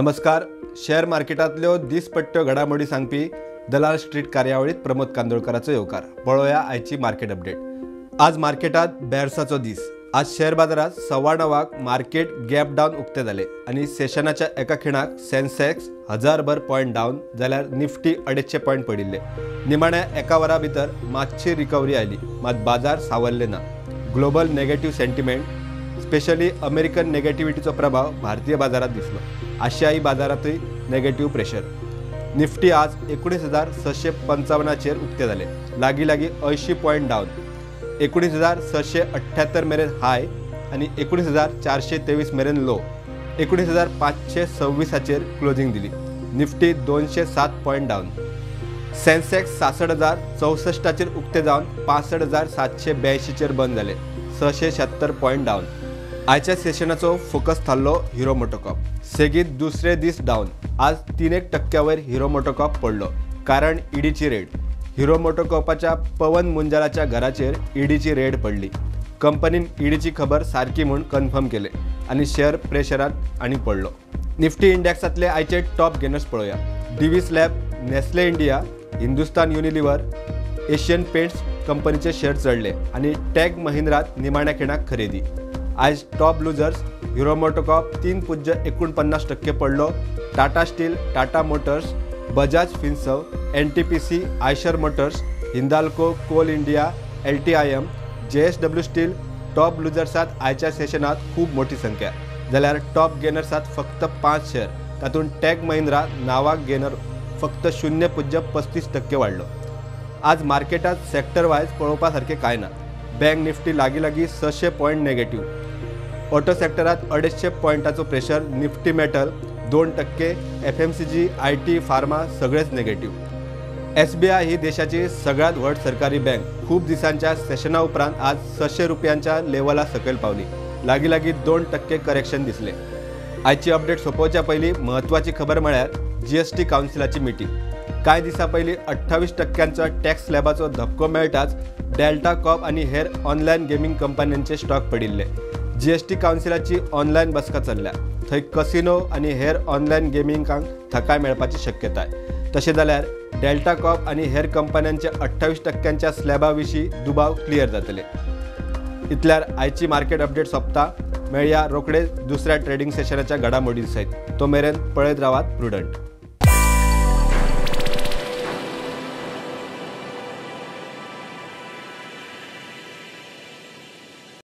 नमस्कार. शेअर मार्केटांतल्यो दिसपट्ट्यो घडामोडी सांगपी दलाल स्ट्रीट कार्यावळीत प्रमोद कांदोळकराचो येवकार. पळोवया आयची मार्केट अपडेट. आज मार्केटात बेरसाचो दीस. आज शेअर बाजारात 9:15 मार्केट गॅप डावन उक्ते जाले आनी सेशनाच्या एका खिणाक सेन्सेक्स 1000 पॉयंट डावन जाल्यार निफ्टी 250 पॉयंट पडिल्ले. निमाण्या एका वरा भितर मातशी रिकव्हरी आयली, मात बाजार सावरले ना. Global negative sentiment, specially American नेगेटिव्हिटीचो प्रभाव भारतीय बाजारात दिसलो. आशियाई बाजारातूय नेगेटिव्ह प्रेशर. निफ्टी आज 19,655 उक्ते जाले, लागीं लागीं 80 पॉयंट डावन. 19,678 मेरेन हाय आनी 19,423 मेरेन लो. 19,526 क्लोजिंग दिली. Nifty 207 point down. सेन्सेक्स 66,064 उक्ते जावन 65,782 बंद जाले, 676 पॉयंट डावन. आयच्या सेशनाचो फोकस थारलो हिरो मोटोकॉर्प. सेगीत दुसरे दीस डावन. आज 3% वयर हिरो मोटोकॉर्प पडलो, कारण ईडीची रेड. हिरो मोटोकॉर्पाच्या पवन मुंजालाच्या घराचेर ईडीची रेड पडली. कंपनीन ईडीची खबर सारकी म्हूण कन्फर्म केले आनी शेअर प्रेशरात आनी पडलो. निफ्टी इंडेक्सांतले आयचे टॉप गेनर्स पळोवया. Divi's lab, Nestle India, Hindustan Unilever, Asian Paints कंपनीचे शेअर चढले आनी टेक महिंद्रात निमाण्या खिणाक खरेदी. आज टॉप लुजर्स हिरो मोटोकॉर्प 3.49% पडलो. Tata steel, Tata motors, Bajaj Finserv, NTPC, Eicher motors, Hindalco, coal India, LTIM, JSW steel top लुजर्सात आयच्या सेशनात खूब मोठी संख्या, जाल्यार टॉप गेनर्सात फक्त 5 शेअर. तातूंत टेक महिंद्रा नावाक गेनर फक्त 0.35% वाडलो. आज मार्केटात सेक्टर वायज पळोवपा सारकें कांय ना. बँक निफ्टी लागीं लागीं 600 पॉयंट नेगेटिव्ह. ऑटो सेक्टरात 250 पॉयंटाचो pressure. Nifty metal 2%, FMCG, IT, pharma सगळेच नेगेटिव्ह. SBI ही देशाची सगळ्यात व्हड सरकारी बँक खूब दिसांच्या सेशना उपरांत आज 600 रुपयांच्या लेवला सकयल पावली. लागीं लागीं 2% करेक्शन दिसले. आयची अपडेट सोंपोवच्या पयलीं म्हत्वाची खबर म्हळ्यार GST कावन्सिलाची मिटींग. कांय दिसां पयलीं 28% टॅक्स स्लॅबाचो धपको मेळटाच डेल्टा कॉर्प आनी हेर ऑनलायन गेमींग कंपन्यांचे स्टॉक पडिल्ले. GST कावन्सिलाची ऑनलायन बसका चल्ल्या. थंय कसिनो आनी हेर ऑनलायन गेमिंगांक थकाय मेळपाची शक्यताय. तशें जाल्यार डेल्टा कॉर्प आनी हेर कंपन्यांचे 28% स्लॅबा विशीं दुबाव क्लियर जातले. इतल्यार आयची मार्केट अपडेट सोंपता. मेळया रोखडेच दुसऱ्या ट्रेडिंग सेशनाच्या घडामोडीं सयत. तो मेरेन पळयत रावात प्रुडंट.